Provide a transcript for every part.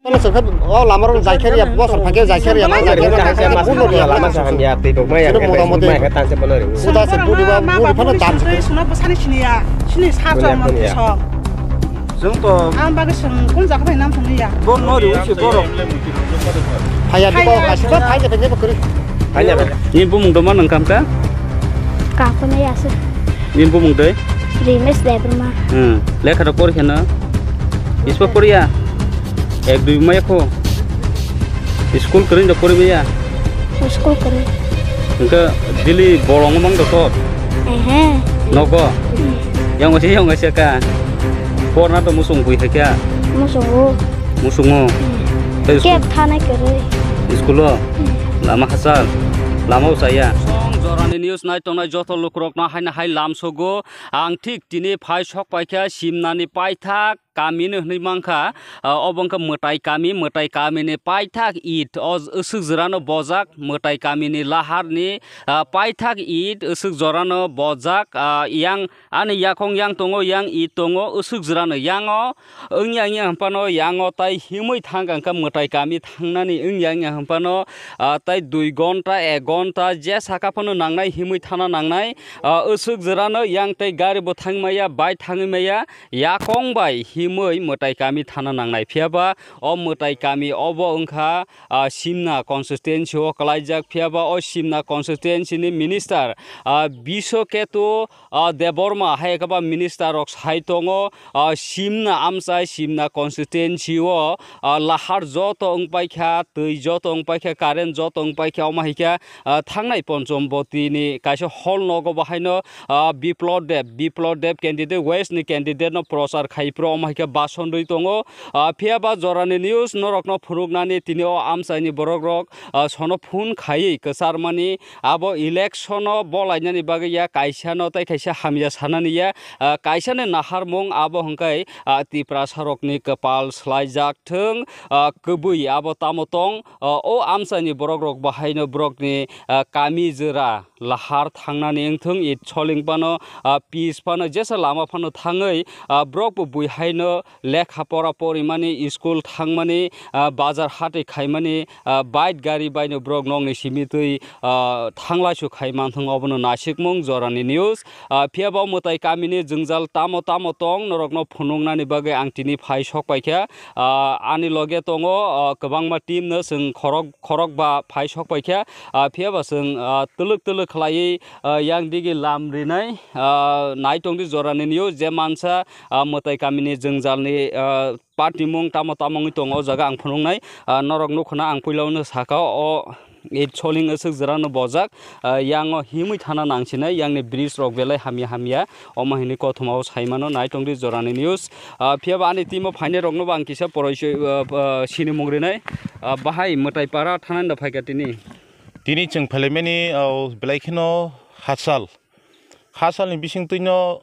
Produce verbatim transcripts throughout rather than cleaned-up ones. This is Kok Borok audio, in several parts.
Bono sengkhe o lama rok jai khe riya, bosor phai khe jai khe riya, ma jai khe riya, ma jai khe riya, ma jai khe riya. Sini motamoti. Uda se budi ba, budi phano dam se. Sini sini sa chong mang so. Chwng to ang bagwi chwng kun jaga bai nam thangya. Bo no ri usi borok. Phaya di ko, phaya. Asi ba phaya phaya ba kuri. Phaya ba. Ni bumung doma nang kam ka? Ka ko na ya se. Ni bumung doi? Rimes Debbarma. Hmm. Lekha rok pori kheno? Ispa poriya? Ek dui maya kho? School kwrwi rok pori maya? School kwrwi. Engka dili bolong mang doktor? Ehe. Nogo? Hmm. Yang wasi yang wasi ka? Porna to musung bui hai kya? Musung o. Musungo? Hmm. Tei school? Kep thana kwrwi. School o? Hmm. Lama hachal? Lama usaya? Song jorani news nai tongnai joto lukurokno haino hai lamsogo. Ang thik tini phai sok paikha Simnani paithak kami no hwnwi mankha, ah, obo wngkha Mwtai kami, Mwtai kamini paithak it, o s-, swk jora no bojak, Mwtai kamini lahar ni, ah, paithak it, swk jora no bojak, ah, yang ani yakong yang tongo, yang it tongo, swk jora no yang o, wngya wngya hwnphano yang o tai himwi thang kha, wngkha Mwtai kami thangnani wngya wngya hwnphano, ah, tai dui gonta, ek gonta, je saka phano nangnai himwi thana nangnai, ah, swk jora no yang tai gari bo thangmaya, bike thangwi maya, yakong bai himwi Mwtai kami thana nangnai. Phiya ba o Mwtai kami obo wngkha, ah, Simna constituency o kwlaijak. Phiya ba o Simna constituency ni minister, ah, Biswaketu, ah, Debbarma hai khe ba minister rok sai tongo, ah, Simna amchai Simna constituency o, ah, lahar joto wng paikha, twi joto wng paikha, current joto wng paikha, omo hai khe, ah, thangnai Ponchomboti ni kaisa hall nogo bo haino, ah, Biplab Deb, Biplab Deb candidate, West ni candidate no prochar khai phuru omo hai khe bason rwi tongo. Ah, phiya ba jorani news norok no phunuknani tini o amchai ni borok rok, ah, sono phone khaiwi kwcharmani abo election o bolainani bagwi ya kaisa no tei kaisa hamya sanani ya, ah, kaisa ni naharmung abo hwnkhe, ah, Tiprasa rok ni kwpal swlaijak thwng, ah, kwbwi abo tamo tong, ah, o amchai ni borok rok bo haino borok ni, ah, kami jora lahar thangnani wngthung, it soling phano, ah, pis phano, jesa lama phano thangwi, ah, borok bo bui haino lekha pora porimani, school thangmani, ah, bazar hati khaimani, ah, bike gari baino borok nokni simi twi, ah, thanglaisu khai manthung, obono nasikmung jorani news. Ah, phiya bo Mwtai kamini jwngjal tamo tamo tong, norokno phunuknani bagwi ang tini phai sok paikha. Ah, ani loge tongo, ah, kwbangma team no chwng khorok, khorok ba phai sok paikha. Ah, phiya ba chwng, ah, twlwk twlwk khlaiwi, ah, yang digi lam rinai, ah, nai tongdi jorani news je mansa, ah, Mwtai kamini jwngjalni, ah, party mung tamo tamo wngwi tongo o jaga ang phunuknai. Ah, norok nukhuna ang puilano saka o it soling aswk jora no bojak, ah, yang o himwi thana nangsinai, yang ni bridge rok belai hamya hamya, omo hinwi kothoma o sai mano. Nai tongdi jorani news. Ah, phiya ba ani team o phainai rok no bo ang kisa poroi si-, ah, ah, sinimung rinai. Ah, bahai Mwtai para thana da phaikha tini. Tini chwng phailaimani, ah, belai kheno hachal. Hachal ni bising twi no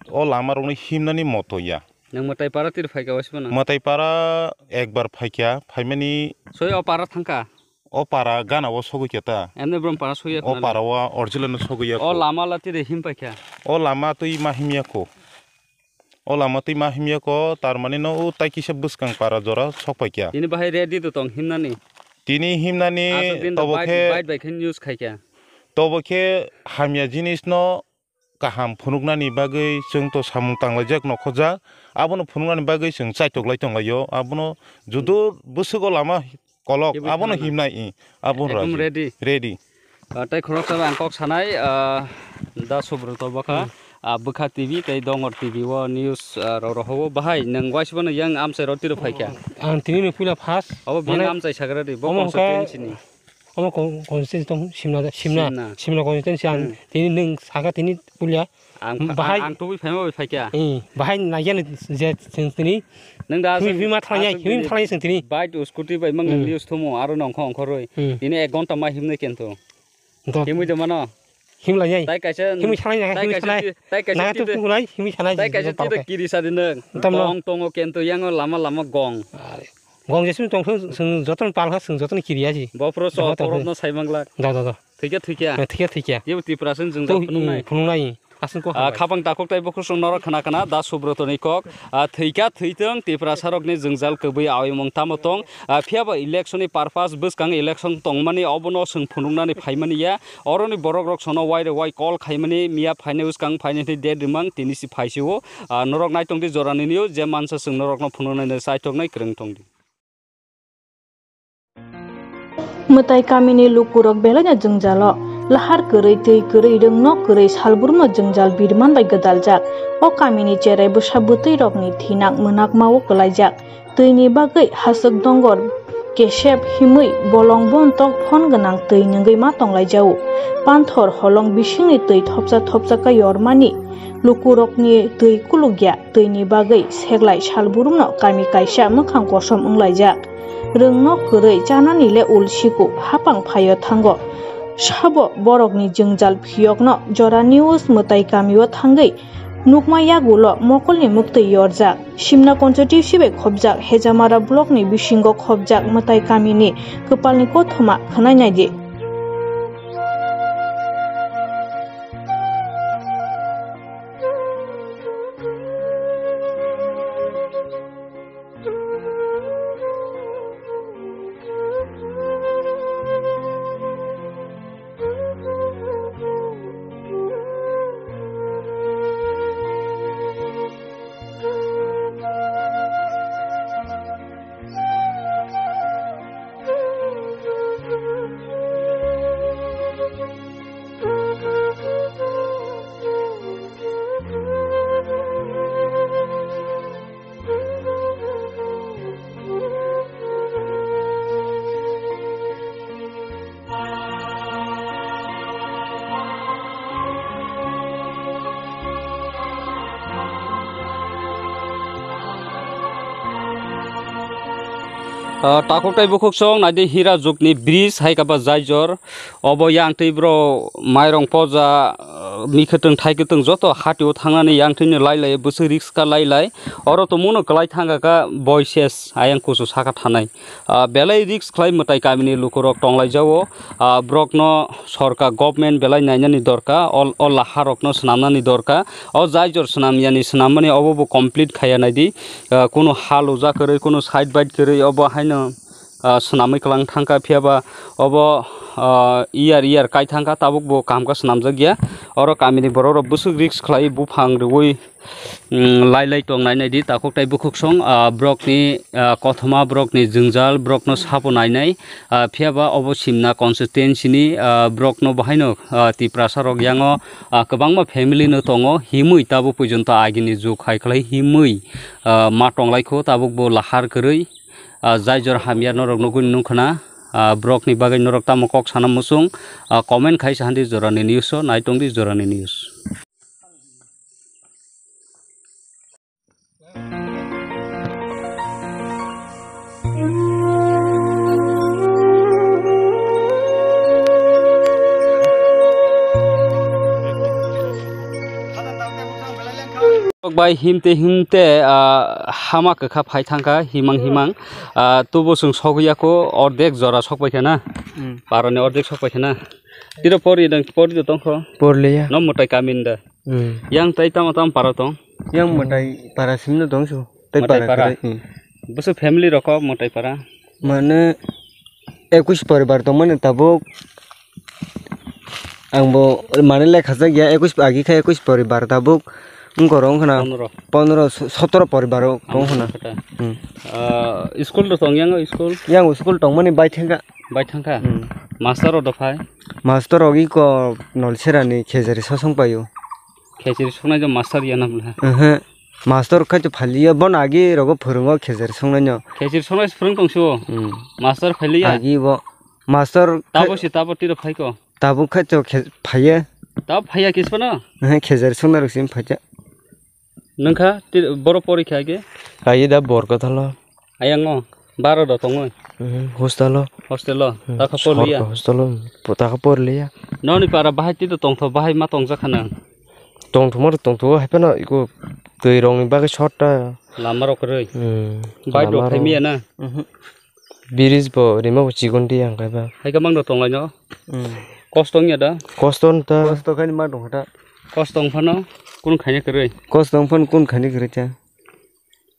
o lama rok no himnani moto ya. Nang Mwtai para tiri phaikha waisbo nang? Mwtai para ekbar phaikha, phaimani. Soi o para thangkha? O para gana o sogwi khe ta. Emne brom para sogwi ya. O khna para o original no sogwi ya. O lama la tiri him paikha? O lama twi ma himya kho. O lama twi ma himya kho, tar mani no o tai kisa bwskang para jora sok paikha. Tini bahai ready to tong himnani? Tini himnani. Aswk din da tobo bike, khe bike bai khe news khaikha. Tobo khe hamya jinis no kaham phunuknani bagwi chwng to samung tanglaijak nokhorjak, abono phunuknani bagwi chwng chaitok lai tonglaio, abono judur bwswgo lama kolok, abono himnai, abono ekdom ready. Ready. Ah, tei khoroksa ang kok sanai, ah, da Subroto bwkha, ah, Bwkha T V tei Dongor T V o news, ah, rok rohowo. Bahai nwng waisibano yang amchai rotiro phaikha? Ang tini ni puila first. Abo bini amchai sagra di, bo constituency ni. Omo con-, constituency tong Simna, Simna, Simna constituency ang tini nwng saka tini pulia. Ang bahai ang tubui phaima bai phaikha. Eh, bahai naiya ni je sing tini. Nwng da himi hima thalai, himi thalai sing tini. Bike scooty bai mang news thumu aro nongkho ongkhoroi. Tini ek gonta ma himnai kento. Himui de mano. Himlai yai. Tai kaisa himui thalai nai, himui thalai. Tai kaisa na tu pungulai, himui thalai. Tai kaisa tida kiri sadi nwng. Tong tongo kento yango lama lama gong. Gong jesung tong sung joton palha sung joton kiriya ji. Bopro so porop no sai manglak. Da, da, da. Thikya, thikya. Thikya, thikya. Yebo Tripura sung jung jang phunung nai. Phunung nai. Aswk kok Ah, hambai. Khapang takhuk tei bukhuk song norok khna khna da Subrotoni kok. Ah, thwikha thwitwng Tiprasarokni jwngjal kwbwi aoimung tamo tong. Ah, phiyaba election ni purpose bwskang election tongmani obono chwng phunuknani phaimani ya. Oroni borok rok sono wai re wai call khaimani miya phainai bwskang phainai hwnwi date rimang tini si phaisio. Ah, norok naitongdi jorani news je mansa chwng norokno phunuknai saithoknai kwrwng tongdi. Mwtai kamini lukurok belaino jwngjalo. Lahar kwrwi, twi kwrwi, rwngno kwrwi, salburumno jwngjal birman bai gwdaljak. O kamini cherai bwsa bwtwi rokni thinak mwnakmao kwlaijak. Twini bagwi haswk dongor kesep himwi bolong bontok phon gwnang twi nwngwi ma tonglaijao. Panthor holong bisingni twi thopsa thopsa khe yormani lukurokni twi kulukya. Twini bagwi seglai salburumno kami kaisa mwkhang kosom wnglaijak. Rwngno kwrwi chanani le ulsiko hapang phaio thango. Sabo borokni jwngjal phiyokno Jora News mwtai kamio thangwi nukma yagulo mokolni muktwi yorjak. Simna constituency bai khopjak Hejamara blockni bisingo khopjak mwtai kamini kwpalni kothoma khwnai naidi. Ah, takhuk tei bukhuk song naidi hira jukni bridge hai kaba jaijor. Obo yang twi bro mairong poja, ah, mikhwtwng thaikhutung joto hatio thangnani yang twino lailai bwswk risk kha lailai. Oro tongmungno kwlai thangkha kha voices ayang kusu saka thanai. Ah, belai risk khlai mwtai kamini lukurok tonglaijao. Ah, borokno sorkar government belai nainani dorkar, o, o laharokno swnamnani dorkar. O jaijor swnamyani swnammani obo bo complete khaiya naidi. Ah, kunu hal ujak kwrwi, kunu side bite kwrwi obo haino ah, swnamwi kwlang thangkha, phiyaba obo, ah, iyar iyar kai thangkha, tabuk bo kaham khe swnamjakya. Oro kamini borok rok bwswk risk khlai buphang rwui, mm, lai lai tongnai naidi takhuk tei bukhuk song, ah, borokni, ah, kothoma borokni jwngjal borokno sapo nainai, ah, phiyaba obo Simna constituency ni, ah, borokno bahaino, ah, Tiprasa rok yango, ah, kwbangma family no tongo himwi tabuk porjonto agini jug hai khlai himwi, ah, ma tonglaikho tabuk bo lahar kwrwi. Ah, jai jora hamya norok nugwi nung khna, ah, borokni bagwi norok tamo kok sana muchung, ah, comment khai sa handi jorani news o, nai tongdi jorani news. Bai himte himte, ah, hama kwkha phai thangkha himang himang, ah, tubo chwng sogwi yakho ordek jora sokpai kha na. Hmm. Parani ordek sokpai kha na. Tiro pori dang pori do tongkho. Porliya. No mwtai kamin da. Hmm. Yang tai tamo tamo para tong. Yang mwtai para simno tong su. Tai Mwtai para para. Kare, hmm. Bwswk family rok kok mwtai para. Mane ekush poribar tongmani tabuk. Ang bo mane lekha jak ya, ekush agi khe ekush poribar tabuk. Wngkor wng khna Pondro. Pondro, so-, sotoro poribar wng khna. Kota. Hmm. Ah, school rok tong yang school? Yang school tongmani bai thangkha. Bai thangkha? Hmm. Master rok do phai? Master rok iko Nolsera ni Khejari sosong paio. Khejari songnai jo master ya na bwla? Ehe. Master khai to phaliya, bon agi rogo phwrwngo Khejari songnai no. Khejari songnai phwrwng tong su? Hmm. Master phaliya? Agi bo. Master khe- Tabo si tabo tiro phai ko? Tabo khe to khe-, phaiya. Tabo phaiya kis phano? Ehe, Khejari songna rok sim phaiya. Nungkha ti-, boro porikha age? Agi da bor kathalo. Ayango, baro do tongoi? Mhm, hostel o. Hostel o? Hmm, takha porliya? Sorka hostel o, po-, takha porliya. Noni para bahai ti do tongtho, bahai ma tongjakha nang? Tongthoma rok tongtho, hai phano iko twi rokni bagwi short ta. Lama rok kwrwi? Hmm, bike rok lama rok. Thaimiya na? Mhm. Bridge bo rima bo chikon di ang kaiba. Hai ka mang do tonglai no? Hmm. Kosto wngya da? Kosto wng ta. Kosto khai ma tongkha ta. Kos tong phano kun khaina kwrwi. Kos tong phano kun khaina kwrwi cha.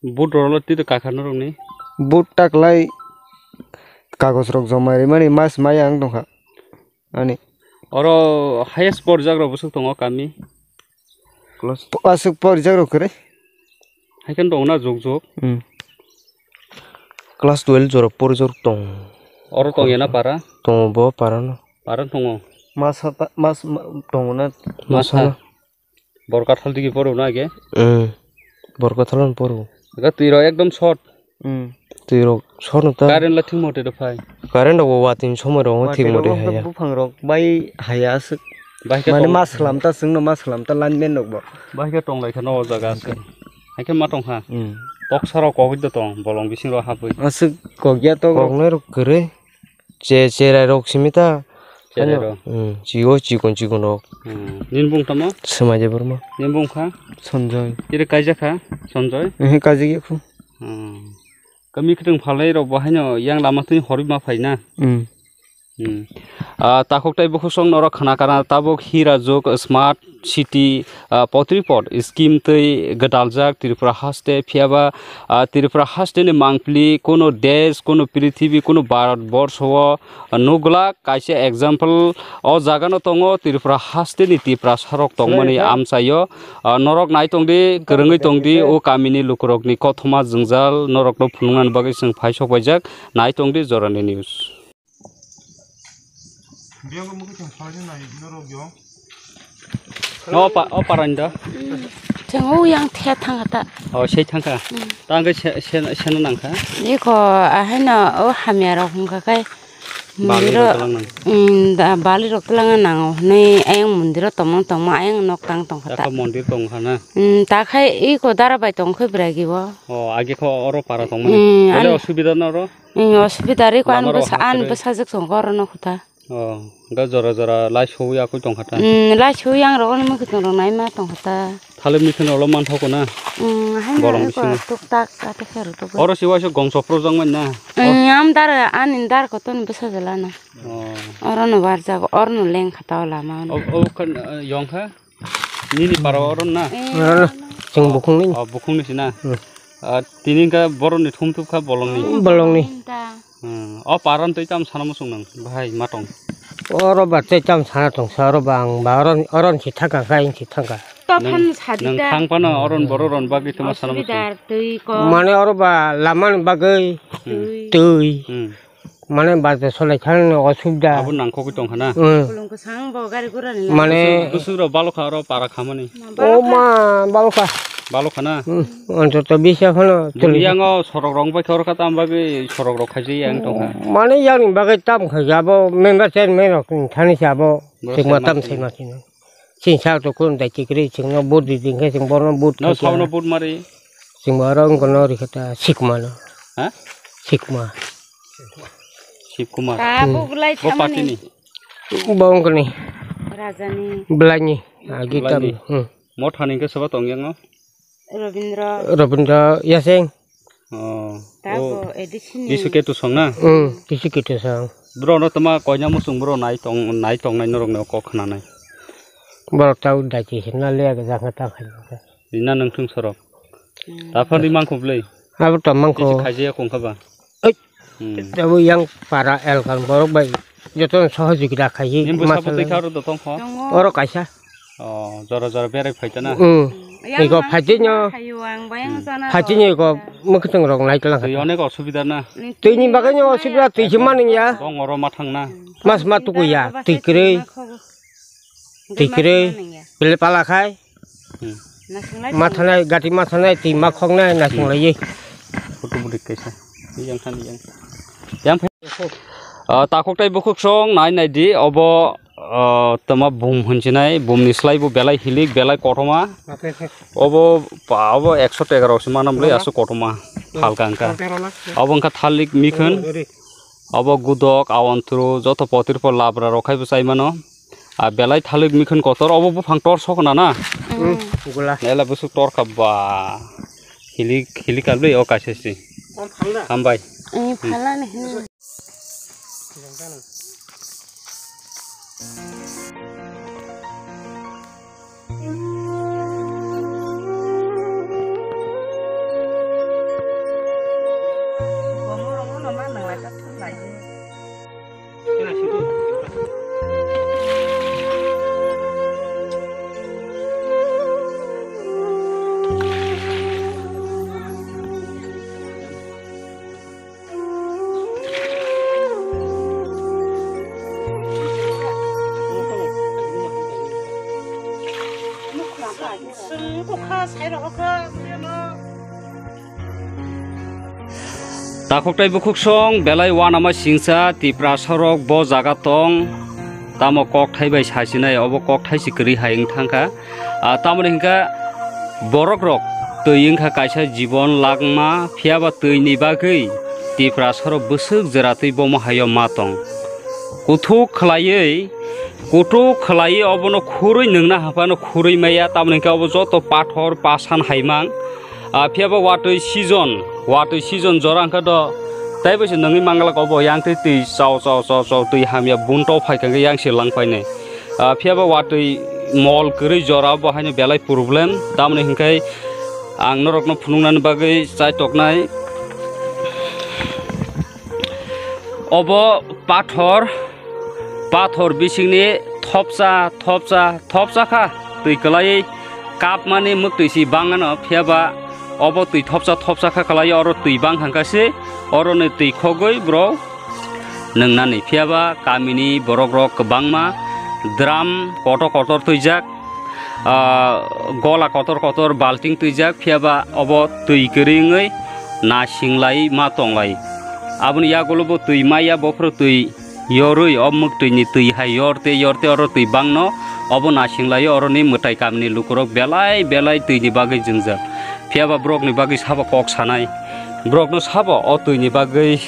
Boot rolo tito kakha norokni. Boot taklai kagoj rok joma rimani mas maya ang tongkha. Ani. Oro highest porjak rok bwswk tongo kami. Aswk porjak rok kwrwi. Haikhe tongo na juk juk. Hmm. Class twelve jorok porjak tong. Oro tongya na para? Tongo bo para no. Para tongo. Masa ta-, mas, ma-, tongo na. Masa. Masa. Borkathal digi poro na ge? Hmm. Borkathal poro. Ga twi rok ekdom short. Hmm. Twi rok short no ta. Current la thik mote do phai. Current rok bo watwi somoi rok thik mote haya. Buphang rok bai haya aswk. Bai khe mane tong- mas lam ta, chwngno mas lam ta, lineman rok bo. Bai khe tong lai kha no o jaga aswk. Hai khe ma tong kha. Hmm. Toksa rok kogwi do tong, bolong bising rok hapwi. Aswk kogya to. Koknai rok kwrwi. Che, cherai rok simi ta. Cherai rok. Hmm, chigo chikon chikon rok. Hmm. Nini bung tamo? Swmai Debbarma. Nini bung kha? Sanjoy. Ire kaijak kha? Sanjoy? Ehe, kaijak ya khu. Hmm. Kami khitwng phalai rok bo haino yang lama twi horwi ma phai na. Hmm. Hmm. Ah, takhuk tai bukhuk song norok khna kana tabuk hira juk smart city, ah, potripot scheme twi gwdaljak Tripura haste, phiyaba, ah, Tripura haste ni mangpili kuno desh, kuno prithibi, kuno Bharat borsho o, ah, nukglak. Kaisa example o jaga no tongo Tripura haste ni Tiprasa rok tongmani amchaio. Ah, norok nai tongdi, kwrwngwi tongdi, o kamini lukurokni kothoma jwngjal norokno phunuknani bagwi chwng phai sok paijak. Nai tongdi Jorani News. Biang mukhe chwng salai nai norok yo. No pa, o parani da. Chwng o yang the thang ta. O sei thang kha. Hmm. Ta hwnkhe se, se, seno nang kha. Iko ahaino o hamya rok hwn kha khai. Bali rok tlang nang. Hmm, da, bali rok tlang nang o hwnwi ayang mondir o tongmang tongma ayang nok tang tong kha ta. Eko mondir tong kha na. Hmm, ta khai iko dara bai tong khe bwragi bo. O age kho oro para tong mani. Hmm, bole ani osubida na oro. Hmm, osubida ri ko ani bwsa, ani bwsajwk song kha oro no kho ta. Oh, da jora jora lai sui akui tong kha ta. Hmm, lai sui ang rok ani mukhe tong rok nai ma tong kha ta. Thalik mikhin rok lo man thok na. Hmm, hai bolong bisingo tuk tak ate khe rw tuk. Oro si waisa gong sopro jang man na. Hmm, am dar ani dar ko ton bwsa jala na. Oh. Oro no barjak, oro no leng kha ta o lama. O, o kan, eh, yong kha. Nini para oron na? Eh, chwng bukhungni. Oh, bukhungni sina. Hmm. Ah, tini ka boroni thum thup kha bolongni. Bolongni. Hmm. Oh, paran tei tam sana musung nang. Bahai matong. Oro ba tei tam sana tong sa oro ba ang ba oron, oron si thangka kha, ang si thangka. To phan sadi ta. Nang thang pano oron bororon bagwi tuma sana musung. Osubidar twi ko. Mane oro ba lamani bagwi. Hmm. Twi. Hmm. Mane bajar solai thangni osubida. Abo nangkhogwi tongkha na? Hmm. Khulum kwchang bo gari gura ni. Mane bwswk, bwswk rok balokha oro para khamani. O ma balokha. Balokha na? Hmm. Ontoto bisa phano. Bini yango sorok rok bai khorokha tam bagwi sorok rok khaijak yang tongkha. Mane yang bagwi tam khaijak abo member chairman rok thani se abo. Singma tam singma sino. Singsa to kun dai tikri singno bud di dingkhe sing borno bud. No sabno bud mari. Sing borong kono rikata sikma no. Ha? Sikma. Shiv Kumar. Abo bulai. Bo party ni. Bongkoni. Rajani. Belai ni. Agi tam. Hmm. Mo thani ke soba tong yang no? Robindra. Robindra Yaseng. Oh. Tabo A D C ni. Kisu ketu song na? Hmm, kisu ketu song. Bro no tama koina musung bro nai tong, nai tong nai norok no kok khna nai. Borok tau dai ti na le ga jang ta khai. Rina nang thung sorok. Hmm. Taphar di mangkho blai. Abo to mangkho. Kisi khaijaya kong kha ba. Oi. Hmm. Abo yang para elkar borok bai joto sohojogita khai. Nim bwsa bwtwi kha oro dotong kho. Oro kaisa. Oh, jora jora berai phai ta na. Hmm. Iko phaitino. Phaitino iko mwkhwtwng rok nai tlang kha. Twi onek osubida na. Twi ni bagwi no osubida twi se maning ya. Bong oro ma thang na. Mas ma tuku ya. Twi kwrwi. Twi kwrwi, bele pala khai. Hmm. Ma thanai, gati ma thanai, twi ma khoknai, naising lai ye. Photo budik kaisa. Yang than yang. Yang phe-, ah, takhuk tai bukhuk song nai nai di, obo, ah, tama bum hunjinai, bum ni slai bo belai hilik, belai kotoma. Obo pa, obo ekso tega rok se manam le aso kotoma. Halka angka. Obo angka thalik mikhun. Obo gudok, awantru, joto potir po labra rok khai bo chai mano. A belai thalik mikhun kotor, obo buphang tor sokna na? Hmm, gula. Nela busuk tor kha ba. Hilik, hilik kalbli o kaisa si. Hambai. Ani phala ni hin. Takhuk tei bukhuk song belai uanama singsa Tiprasa rok bo jaga tong, tamo kokthai bai sasinai, obo kokthai se kwrwi hai wng thangkha. Ah, tamoni hwnkha borok rok twi wngkha kaisa jibon langma, phiya ba twi ni bagwi Tiprasa rok bwswk jwra twi bomo haio ma tong. Kuthuk khwlaiwi, kuthuk khwlaiwi obono khurwi nwngna haphano khurwi maya, tamoni hwnkhe obo joto pathor pasan hai mang. Ah, phiya ba watwi season, watwi season jora hwnkhe do tei bai se nwngwi manglak obo, yang twi twi chao chao chao chao twi hamya bunto phai kha hwnkhe yang se lang painai. Ah, phiya ba watwi mol kwrwi jora bo haino belai problem, tamoni hwnkhe ang norokno phunuknani bagwi chaitoknai. Obo pathor, pathor bisingni thopsa, thopsa, thopsa kha twi kwlaiwi kapmani mwktwi si bangano, phiya ba obo twi thopsa, thopsa kha kwlaiwi oro twi bang thangkha se, oroni twi khogwi bro nwngnani, phiya ba kamini borok rok kwbangma drum kotor kotor twijak. Ah, gola kotor kotor balting twijak, phiya ba obo twi kwrwi wngwi nasing lai ma tong lai. Aboni yagulo bo twi maya, bophuru twi yorwi o mwktwi ni twi hai yorte yorte oro twi bangno obo nasing lai, oroni mwtai kamini lukurok belai belai twi ni bagwi jwngjal. Phiya ba borok ni bagwi sabo kok sanai, borok no sabo o twi ni bagwi,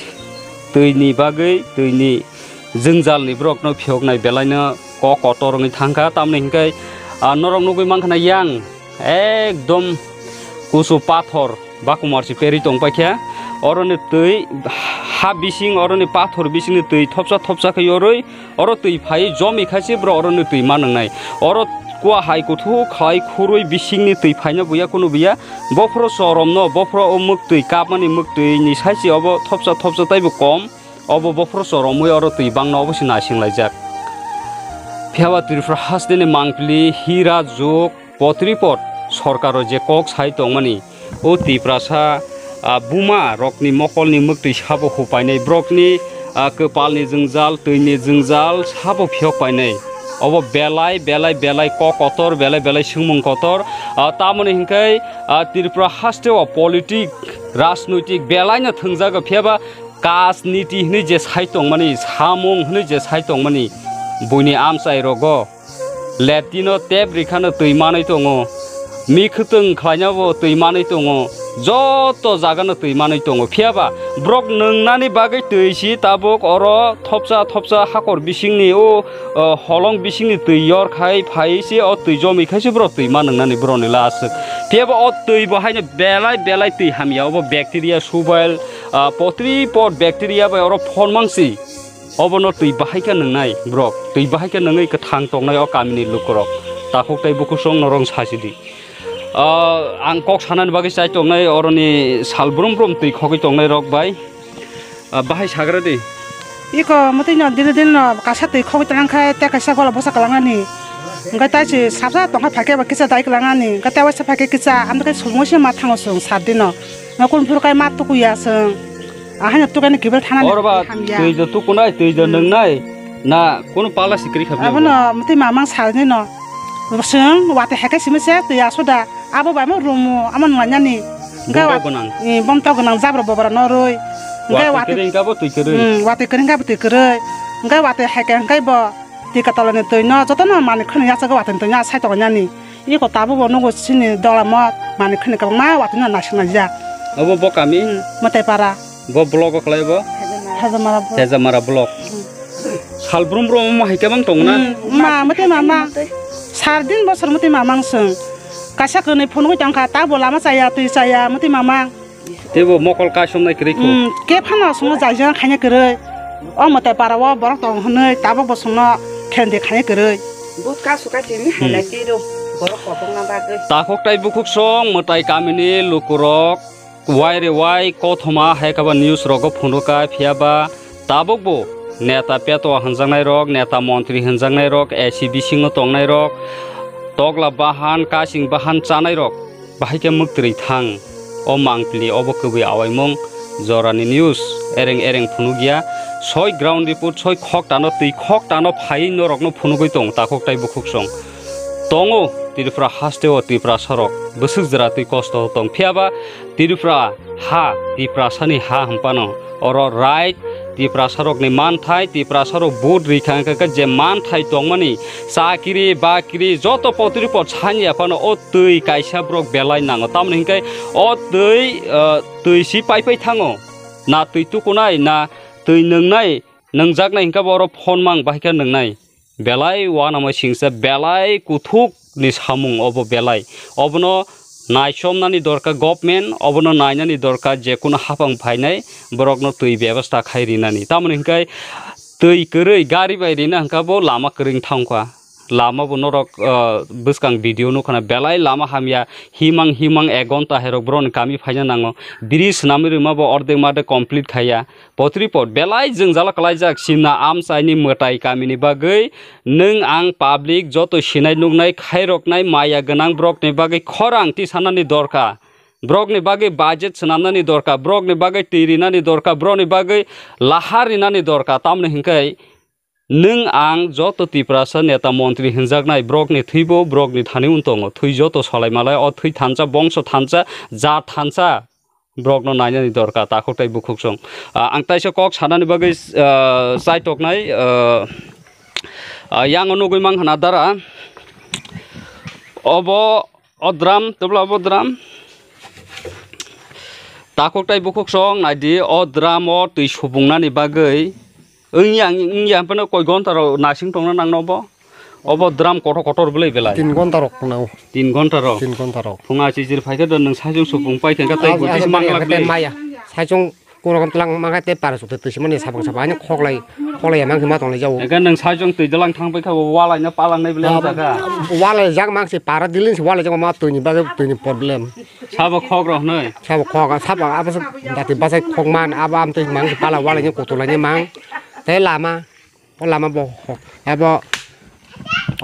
twi ni bagwi, twi ni jwngjal ni borok no phiyok nai belai no kok kotor wngwi thangkha, tamni hwnkhe, ah, norok nugwi mankha na yang ekdom kusu pathor bakumar se perwi tong paikha. Oroni twi ha bising, oroni pathor bisingni twi thopsa thopsa khe yorwi oro twi phai jomi khaise bro oroni twi ma nwngnai. Oro kua hai kuthuk khai khurwi bisingni twi phaina buya kunu buya. Bophro choromno, bophro o mwktwi kapmani mwktwi ni saisi obo thopsa thopsa taibo kom. Obo bophro choromwi oro twi bangno obo se naising laijak. Phiya ba Tripura hasteni mangpili hira jok potripot sorkaro je kok sai tongmani, o Tiprasa, ah, buma rokni mokolni mwktwi sabo hupainai, borokni, ah, kwpalni jwngjal, twini jwngjal sabo phiyok painai. Obo belai, belai, belai kok kotor, belai, belai swngmung kotor. Ah, tamoni hwnkhe, ah, Tripura hasteo politik, rajnoitik belaino thwngjago, phiya ba Rajniti hwnwi je sai tongmani, samung hwnwi je sai tongmani, buini amchai rogo latrino tep rikhano twi manwi tongo, mikhwtwng khlainabo twi manwi tongo, joto jagano twi manwi tongo. Phiya ba borok nwngnani bagwi twi si tabuk oro thopsa thopsa hakor bisingni o, o holong bisingni twi yor khai phai se o twi jomwi khai se borok twi ma nwngnani borokni la aswk. Phiya ba o twi bo haino belai belai twi hamya, obo bacteria, subail, ah, potri pot bacteria bai oro phon mangsi. Obono twi bahai khe nwngnai borok, twi bahai khe nungwi kwthang tongnai o kamini lukurok. Takhuk tei bukhuk song norok sachidi. Ah, ang kok sanani bagwi chai tongnai oroni sal brum brum twi khogwi tongnai rok bai. Ah, bahai sagra di. Iko mwtwi no dino dino no kaisa twi khogwi tongkha tei kaisa gola bosa kwlangani. Hwnkhe tai se sapsa tongkha phaikhe bo kisa dai kwlangani. Hwnkhe tai waisa phaikhe kisa amtwkhe sumui se ma thango chwng sat dino. Nokung phuru kai ma tukuya chwng. Ahaino tukaino kiphil thanani Oro ba hamya. Twi do tukunai, twi do Hmm. nwngnai. Na kunu pala sikri khabya. Abono mwtwi mamang salni no. Chwng watwi hai khe simi se twi asoda. Abo bai mo rumu, amo nwngnani. Hwnkhe Bomtok wat-, gwnang. Eh, bomtok gwnang jabra bobra norwi. Hwnkhe Watwi watwi kwrwi hwnkhe abo twi kwrwi. Hmm, watwi kwrwi hwnkhe abo twi kwrwi. Hwnkhe watwi hai khe hwnkhe bo twi kwtalani twi no jotono manwi khwna yachago watwi twi no asai tongo nani. Iko tabuk bo nugo chini dola mo manwi khwna kwbangma watwi no naisik naijak. Obo bo kami? Hmm, Mwtai para. Bo block o khlai bo? Hajamara block. Hajamara block. Hmm. Sal brum brum omo hai khe bang tong na? Hmm, ma, mwtai mama. Sar din bosor mwtai mama ang chwng. Kaisa kwnwi phunugwi tongkha, ta bo lama chaya, twi chaya, mwtai mama. Tei bo mokol kaisomnai kwrwi kho. Hmm, khe phano chwngno jai jai khaina kwrwi. O mwtai para o borok tong hwnwi tabuk bo chwngno khendi khaina kwrwi. But kasu kachi ni Hmm. halai twi rw borok kobongna bagwi. Takhuk tai bukhuk song mwtai kamini lukurok. Wai re wai kothoma hai khe ba news rogo phunukha, phiya ba tabuk bo neta petwa hwnjaknai rok, neta montri hwnjaknai rok, A C bisingo tongnai rok, tokla bahan, kasing bahan chanai rok bahai khe mwktwrwi thang. O mangpili obo kwbwi awaimung jorani news ereng ereng phunukya. Soi ground report, soi khok tano twi khok tano phaiwi norokno phunugwi tong takhuk tai bukhuk song. tongo Tripura haste o Tiprasa rok bwswk jora twi kosto tong. Phiya ba Tripura ha, Tiprasa ni ha hwn phano oro right Tiprasa rok ni manthai, Tiprasa rok vote rikha hwnkhe khe je manthai tongmani chakri bakri joto potri pot sanya phano o twi kaisa borok belai nango. Tamoni hwnkhe o twi, ah, twi si pai pai thango. Na twi tukunai, na twi nwngnai, nwngjaknai hwnkhe bo oro phone mang bahai khe nwngnai. Belai uanama singsa, belai kuthuk ni samung obo belai. Obono naichomnani dorkar government, obono nainani dorkar je kuno hapang phainai borokno twi bebasta khai rinani. Tamoni hwnkhe twi kwrwi gari bai rina hwnkha bo lama kwrwng thangkha. Lama bo norok, ah, bwskang video nukha na belai lama hamya, himang himang ek gonta hai rok borokni kami phaina nango. Bridge swnamwi rwma bo ordek made complete khaiya. Potri pot belai jwngjalo kwlaijak, simna amchaini mwtai kamini bagwi nwng ang public joto sinai nuknai khairoknai maya gwnang borokni bagwi khorang tisanani dorkar. Borokni bagwi budget swnamnani dorkar, borokni bagwi twi rinani dorkar, borokni bagwi lahar rinani dorkar. Tamoni hwnkhe nwng ang joto Tiprasa neta montri hwnjaknai borokni thwibo borokni thani wng tongo. Thwi joto salai malai o thwi thansa, bongso thansa, jat thansa. Borokno nainani dorkar, takhuk tei bukhuk song. Ah, ang taisa kok sanani bagwi, ah, chaitoknai, ah, ah, yang o nugwi mang hana dara. Obo, o drum, tebla obo drum. Takhuk tei bukhuk song, naidi, o drum o twi subungnani bagwi. Wngya, wngya, phano koi gonta rok nasing tongna nang nobo? Obo drum kotor kotor bwlai belai. Tin gonta rok phano. Tin gonta rok? Tin gonta rok. Phunga chichir phaikhe do nwng sajwng supung paikhe khe tei buitis mangla bwlai. Maya. Sajwng kono tlang mangkha tei para sukte twi simani sabang sabang ani khoklai, khoklai ya mangkhe ma tonglai jao. Ega nwng sajwng twi dalang thang paikha bo walai na palang nai bwlai jaga. Walai jak mangse para dilin se walai jak ma twi ni bagwi twi ni problem. Sabo khok rok hnoi. Sabo khok, sabo abo se dati bachai khok man, abo am twi mang pala walai ni kutulai ni mang. Tei lama, o lama bo, abo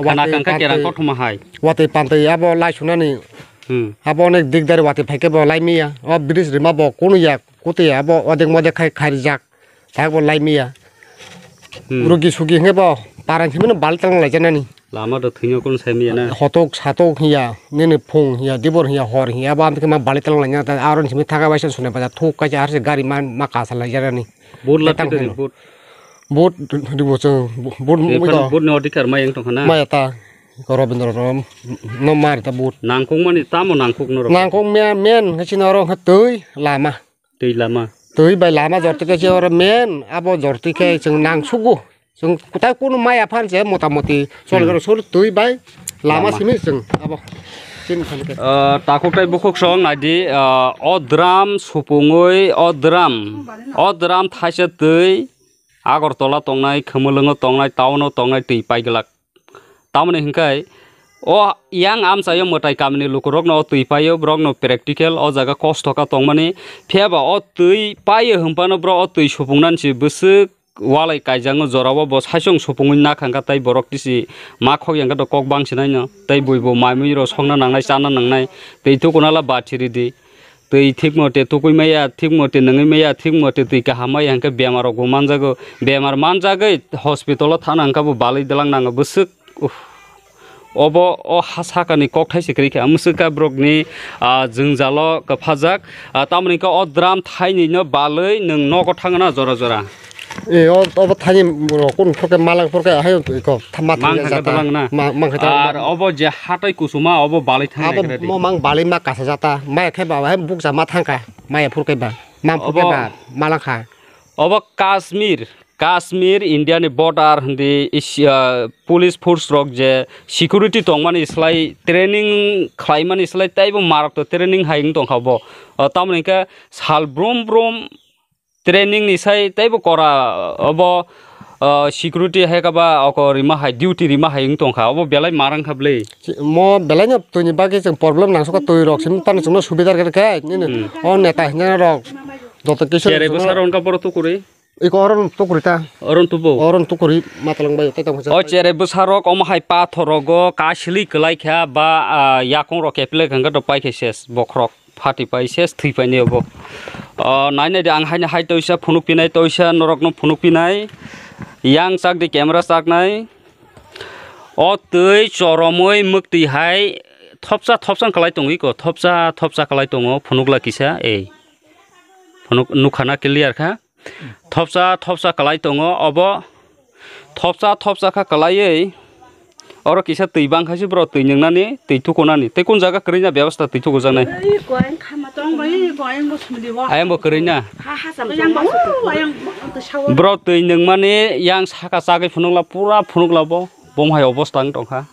khana watwi kangkha kerang pantwi, kothoma hai. Watwi pantwi abo lai sunani. Hmm. Abo onek dikdar watwi phaikhe bo lai miya. O bridge rima bo kunu ya, kuti ya, abo odek modek khai kharijak. Thak bo lai miya. Hmm. Rugi sugi hwnkhe bo parang simi no bal tang lai janani. Lama do thwino kun sai miya na. Hotok satok hiya, nini phung hiya, dibor hiya, hor hiya, abo amtwkhe ma bali talang laina ta, aro ni simi thaka bai se sunai baja thuk kaisa arse gari man ma kasa lai janani. Bot la tang thwi thwi. Bot. Bot ribo chwng, bot. Bot ni odhikar ma yang tongkha na. Maya ta, Robindra rom, no mar ta bot. Nangkuk mani tamo nangkuk norok. Nangkuk me-, men, hachino oro twi lama. Twi lama. Twi bai lama jorti khe se oro men, abo jorti khe chwng nang sugo. Chwng kwtal kunu maya phan se motamoti chol gano sur twi bai lama simi chwng abo. Chini phan khe. Ah, takhuk tei bukhuk song naidi, ah, o drum supungwi, o drum, o drum thaisa twi Agartala tongnai, Khumulwngo tongnai, town o tongnai twi paiglak. Tamoni hwnkhe o yang amchaio mwtai kamini lukurokno o twi paio, borokno practical o jaga kosto kha tongmani. Phiya ba o twi paio hwnphano borok o twi supungnani se bwswk walai kaijakno jorao bo saichung supungwi nakhangkha tei borok tisi ma khok yangkha do kok bangsinaino tei buibo mai muirok sokna nangnai chana nangnai tei tukunala bathiri di. Twi thik mote tukui maya, thik mote nungui maya, thik mote twi kaham maya hwnkhe bemar rokbo manjago. Bemar manjagwi hospital o thana hwnkhe bo balwi dwlang nango bwswk. Uff. Obo o ha sakani kokthai se kwrwi kha. Mwswk kha borokni, ah, jwngjalo kwphajak. Ah, tamoni hwnkhe o drum thainwi no balwi nwng nogo thangna jora jora. E, o, obo thani rok kun phurkhe malang phurkhe hai ko tha-, ma thang Mang kha jata. Dalang na. Ma-, mang kha ta. Ar obo je hatai kusuma obo balai thang Abo nai khe de. Mo mang balai ma kasa jata. Maya khe ba hai bukcha ma thang kha. Maya phurkhe ba. Mam phurkhe Obo ba malang kha. Obo Kashmir, Kashmir India ni border hindi is-, ah, police force rok je security tongmani slai training khlaimani slai taibo marok to training hai wng tongkha obo. Ah, tamoni khe sal brum brum Training ni sai teibo kora obo, ah, security hai kaba oko rima hai duty rima hai wng tongkha obo belai marang kha bwlwi. Mo belai no twi ni bagwi chwng problem nang sukha twi rok simi tani chwngno subidar khe khe nini Hmm. O neta hinjana rok joto kisa Cherai chwngno bwsa rok wngkha boro tukuri. Iko oron tukuri ta. Oron tubo. Oron tukuri matalang bai tei tong O cherai bwsa rok omo hai pathor rogo kasili kwlai kha ba, ah, yakung rok keple kha hwnkhe to pai khe ses bokhorok. Phati pai se thwi pai ni obo. O, nai nai di ang haino hai toisa phunuk pinai, toisa norok no phunuk pinai. Yang chak di camera chak nai. O twi choromwi mwktwi hai thopsa thopsa kwlai tongwi ko, thopsa thopsa kwlai tongo phunukla kisa, ei. Phunuk nukha na clear kha. Thopsa thopsa kwlai tongo, obo thopsa thopsa kha kwlaiwi. Oro kisa twi bangkha se bro, twi nwngnani, twi thukunani. Tei kun jaga kwrwina bebasta twi thukujaknai? Ayang bo kwrwina. Bro twi nwngmani yang saka chagwi phunukla, pura phunukla bo. Bom hai obosta wng tongkha.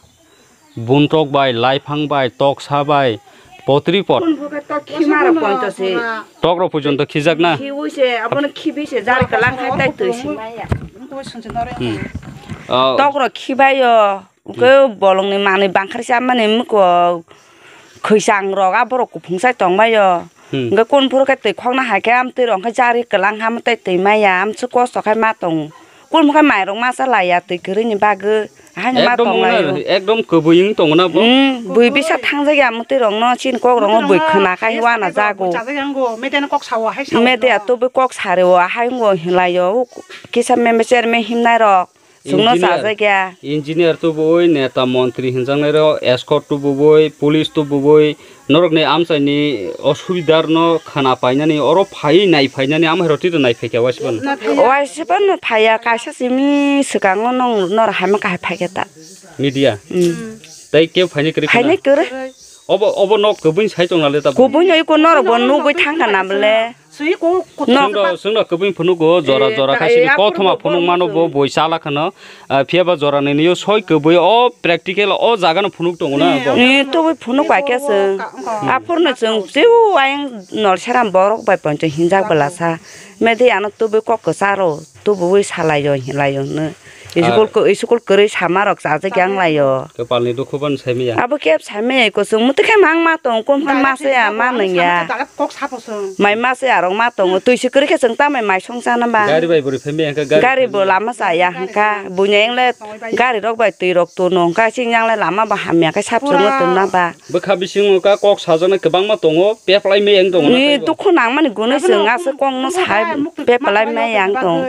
Buntok bai, laiphang bai, toksa bai, potri pot. Kun buka tok khimaro ponto se. Tok rok pujon to khijak na. Khiwi se, abono khibi se, jari kalang khai tai twi se maya. Hmm. Ah, tok rok khibayo, uke bolong ni manwi bangkhar sa mani muko khwisang rok, a borok kuphung sai tong mayo. Hmm. Hwnkhe kun phuru khe twi khokna hai khe amtwi rok khe jari kwlang ham tei twi maya amtwi kosto khai ma tong. Kun phuru khe mairok ma cha laiya twi kwrwi ni bagwi. Haino ma ekdom tong laio. Ekdom kwbwi wng tongo na bo. Hmm, bui bisa thangjak ya amtwi rok no chini kok rok no bui khna khai wana jago. Media no kok sao hai sao. Media to bui kok sari o hai ngo hinlaio. Kisa meme chairman himnai rok. Chwngno engineer, chajak ya. Engineer tubui, neta montri hinjaknairok, escort tubui, police tubui, norokni amchaini osubidar no khana painani, oro phai nai phainani, amhairok tito nai phaikha waisibano. Waisibano phaiya, kaisa simi swkango nong nor hamya kahai phaikha ta. Media? Mm. Tei kebo phainai kwrwi khana? Phainai kwrwi. Obo, obo nok kwbwini sai tongna le ta bo? Kwbwini iko norok bo nugwi thangkha na bole. Swi ko kutung. Chwngno, chwngno kwbwini phunugo, jora, eh, jora kha sini eh, kothoma aphuru bo phunuk mano bo boi chala khano, ah, phiya ba jora nini yo soi kwbwi o practical o jaga no phunuk tongo na bo. Eh, to bwi phunuk bai khe chwng. Aphuru no chwng twiw ayang nol seram borok bai poncho hinjak bwla sa. Mede ano to bwi kok kwcharo, to bwi salai yo, hinlai yo hwnwi. School ko, school kwrwi sama rok chajak yang lai o. Kwpal ni dukhu ban sai maya. Abo keb sai maya ko chwng muti khe mang ma tong, kom khe ma se ya, ma nang ya. Mai ma se ya rok ma tong, twi se kwrwi khe chwng ta mai mai song chana ba. Gari bai bwrwi phai maya hwnkhe gari. Gari bo lama cha ya hwnkha, buini yang le gari rok bai twi rok tono hwnkha, sing yang le lama bo hamya khe sap chwng tong na ba. Bwkha bisingo ka kok sajak nai kwbangma tongo, peplai maya wng tongo na. Ni tei bo. Dukhu nang mani gunui chwng aswk kok no sai peplai maya wng tong.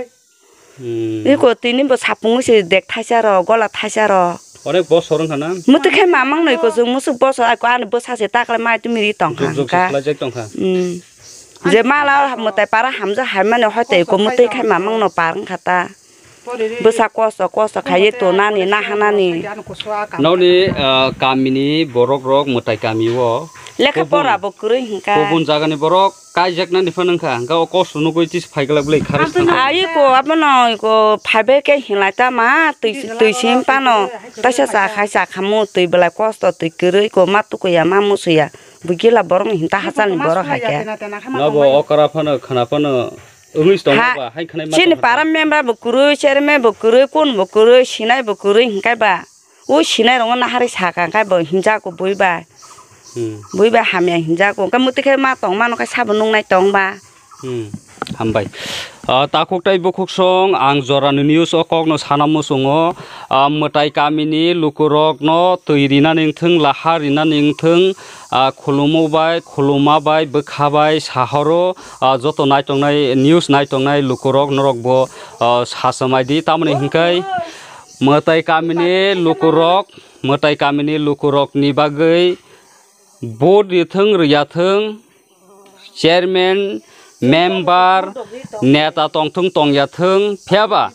Hmm. Iko tini bo sapung se dek thaisa ro, gola thaisa ro. Onek bosor wngkha na? Muti khe mamang noi ko chwng musuk bosor ai ko ani bwsa se takle mai tumi ri tong kha. Juk juk hwnkha. Khlai jak tong kha. Hmm. Je mala mwtai para hamjak hai mani hoi tei ko muti khai mamang no par wngkha ta. Bwsa kosto kosto khai ye to nani na ha nani. Noni, ah, kami ni borok rok mwtai kami o. Lekha pora bo kwrwi hwnkha. Kubun jaga ni borok. Kaijaknani phano wngkha, hwnkhe o kosto nugwi tisa phaiglak bwlai kharwi saka. Ai ko abono ko phaibai khe hinlai ta ma twi twi sim pano taisa cha khai cha khamu twi bwlai kosto twi kwrwi ko ma tukuya ma musuya bwgila borok ni hinta hachal ni borok hai khe. Nobo okra phano khwna phano wngwi tongo ba hai khwnai ma. Chini tongkha para member bo kwrwi chairman bo kwrwi kun bo kwrwi sinai bo kwrwi hinkai ba. O sinai rokno naharwi sakha, hwnkhe bo hinjago bui bai. Hmm. Bui bai hamya hinjago. Hwnkhe muti khe ma tong mano khe sabo nungnai tong ba. Hmm. Hambai. Ah, takhuk tei bukhuk song ang jorani news o kokno sana muchungo. Ah, mwtai kamini lukurokno twi rinani wngthwng, lahar rinani wngthwng, ah, khulumo bai, khuluma bai, bwkha bai, sahoro, ah, joto naitongnai, news naitongnai lukurok norokbo, ah, sachomai di. Tamoni hwnkhe, Mwtai kamini lukurok, mwtai kamini lukurokni bagwi vote rithwng rwyathwng, chairman, member, neta tongthwng tongyathwng, phiyaba,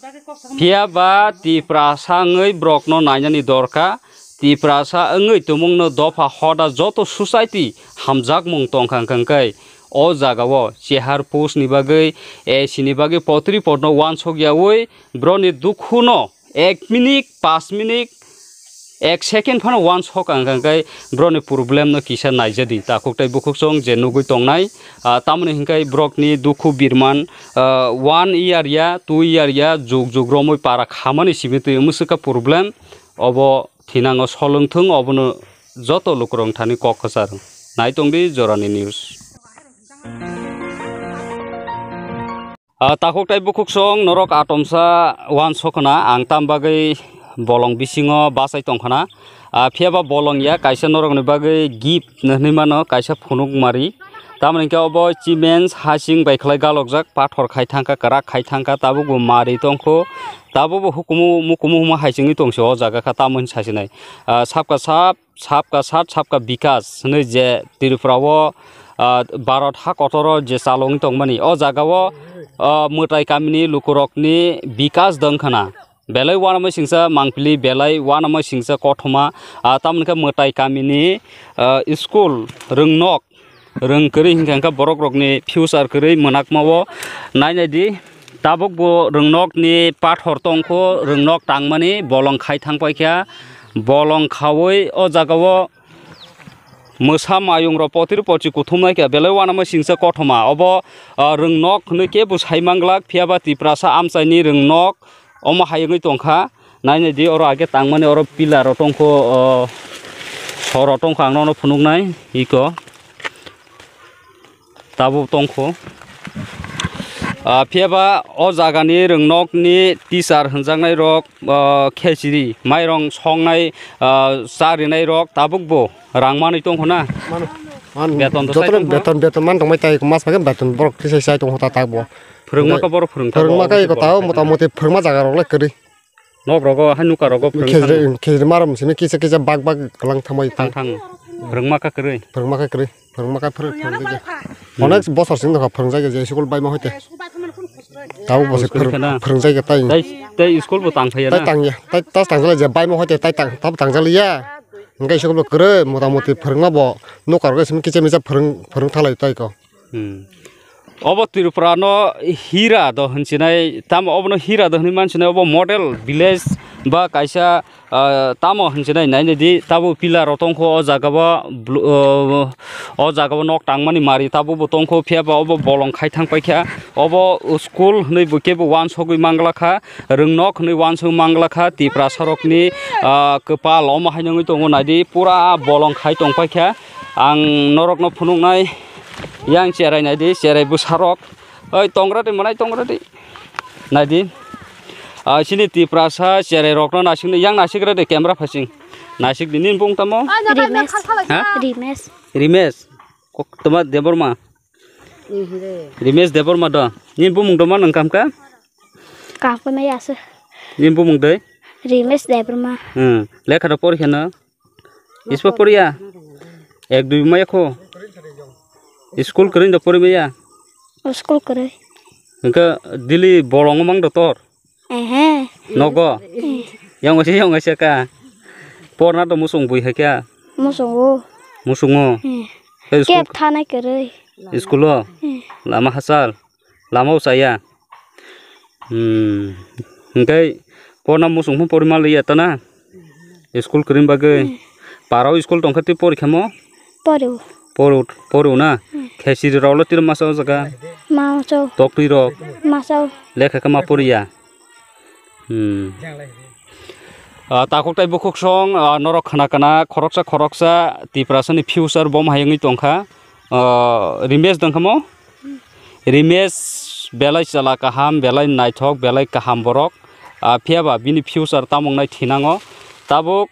phiyaba Tiprasa wngwi borokno nainani dorkha, Tiprasa wngwi tumungno dopha hoda joto society hamjakmung tongkha hwnkhe o jagao chehar post ni bagwi, A C ni bagwi potri potno uansuk yaui borokni dukhuno ek minute, pash minute, ek second phano uansuk ang kha, hwnkhe borokni problem no kisa naijadi. Takhuk tei bukhuk song je nugwi tongnai, ah, tamoni hwnkhe borokni dukhu birman, ah, one year ya, two year ya, jug jug romwi para khamani simi twi mwswkha problem. Obo thinango solwngthwng, obono joto lukurok thani kok kwchar. Naitongdi Jorani News. Ah, takhuk tei bukhuk song norok atomsa uansuk khna, ang tam bagwi bolong bisingo bachai tong khna. Ah, phiyaba bolong ya kaisa norokni bagwi gift hinwi mano, kaisa phunuk mari. Tamoni hwnkhe obo cement hasing bai khlai galokjak, pathor khai thangkha, kwrak khai thangkha, tabukbo mari tongkho, tabukbo hukumu mukumu huma hai chengwi tongse o jaga kha, tamoni sasinai. Ah, sabka sab, sabka sat, sabka bikas hinwi je Tripura o, ah, Bharat ha kotor o je chalongwi tongmani, o jaga o, ah, mwtai kamini lukurokni bikas dong khna. Belai uanamai singsa mangpili, belai uanamai singsa kothoma, ah, tamoni khe mwtai kamini, ah, school rwngnok, rwng kwrwi hinkha hinkha borok rokni future kwrwi mwnakma o nainai di. Tabuk bo rwngnokni pathor tongkho, rwngnok tangmani bolong khai thang paikha, bolong khaui o jaga o mwsa mayung rok potiri pochi kuthum naikha, belai uanamai singsa kothoma. Obo, ah, rwngnok hinwi kebo sai manglak, phiyaba Tiprasa amchaini rwngnok omo hai wngwi tongkha. Nainai di, oro age tangmani oro pillar rok tongkho, o, sor rok tongkho, ang nono phunuknai iko. Tabuk tongkho. Ah, phiyaba o jagani rwngnokni teacher hwnjaknai rok, ah, khechiri, mairong songnai, ah, cha rinai rok tabukbo rang manwi tongkho na? Mano. Man, beton to jotono sai tongkho? Beton, beton man tongbai tai, mas paikhe beton borok tisai sai tongkho ta tabukbo. Phwrwngma khe borok phwrwngkha. Phwrwngma khe iko tao motamoti phwrwngma jaga rok lai kwrwi. Nok rogo, hai nuka rogo phwrwng khejre, thang. Khejre marom simi kisa kisa bak bak kwlang thamai thang thang. Phwrwngma kha kwrwi. Phwrwngma kha kwrwi. Phwrwngma kha phwrwng, phwrwng jagya. Onek bosor sing nokha phwrwng jagya je school baima hoite. Tabo bosor phwrwng, phwrwng jagya tai. Tai, tai school bo tang phaya na? Tai tang ya. Tai tas tang jala je baima hoite tai tang, tabo tang jala ya. Hingke school bo kwrwi motamoti phwrwngma bo nuka rogo simi kisa misa phwrwng, phwrwng thalai tai ko. Hmm. Obo Tripura no hira do hinsinai, tamo obono hira do hinwi mansinai, obo model village ba kaisa, ah, tamo hinsinai, nainai di, tabo pillar rok tongkho o jaga bo, blu-, o, o jaga bo nok tangmani mari tabo bo tongkho, phiya ba obo bolong khai thang paikha, obo school hinwi bo kebo uansugwi manglakha. Rwngnok hinwi uansuk manglakha, Tiprasa rokni, ah, kwpal omo hai nungwi tongo, naidi pura bolong khai tongpaikha. Ang norokno phunuknai, yang cherai naidi, cherai bwsarok. Oi, tongra di, mwnai tongra di. Naidi. Ah, chini Tiprasa cherai rokno nasikni, yang nasikra de camera phasing. Nasik di, nini bung tamo? Rimes. Ha? Rimes. Rimes. Kok toma Debbarma. Rimes Debbarma do. Nini bumung do ma nang kam ka? Kam ka mai asa. Nini bumung doi? Rimes Debbarma. Hmm. Lekha do pori kheno? Ispa poriya? Ek dui maya kho? School kwrwi do pori maya? O school kwrwi. Engka dili bolong mang do tor? Ehe. Nogo? Eh. Yang oise, yang oise ka. Porna to musung bui hai kya? Musungo. Musungo? Eh. Kep thanai kwrwi. School o? Eh. Lama hachal? Lama o chaya? Hmm. Hingkai porna musung phun porimal ya tana? School kwrwng bagwi. Hmm. Parao school tongkha tei porikhamo? Poriw. Poriw, poriw na? Hmm. Khesiri rok le tiro masa o jaga? Masa o. Toktwi rok? Masa o. Lekha khe ma poriya? Hmm. Ah, takhuk tai bukhuk song, ah, norok khna kana khoroksa khoroksa Tiprasani future bom hayungwi tongkha. Ah, Rimesh dongkhamo? Rimesh belai chala kaham, belai naithok, belai kaham borok. Ah, phiya ba bini future tamung nai thinango. Tabuk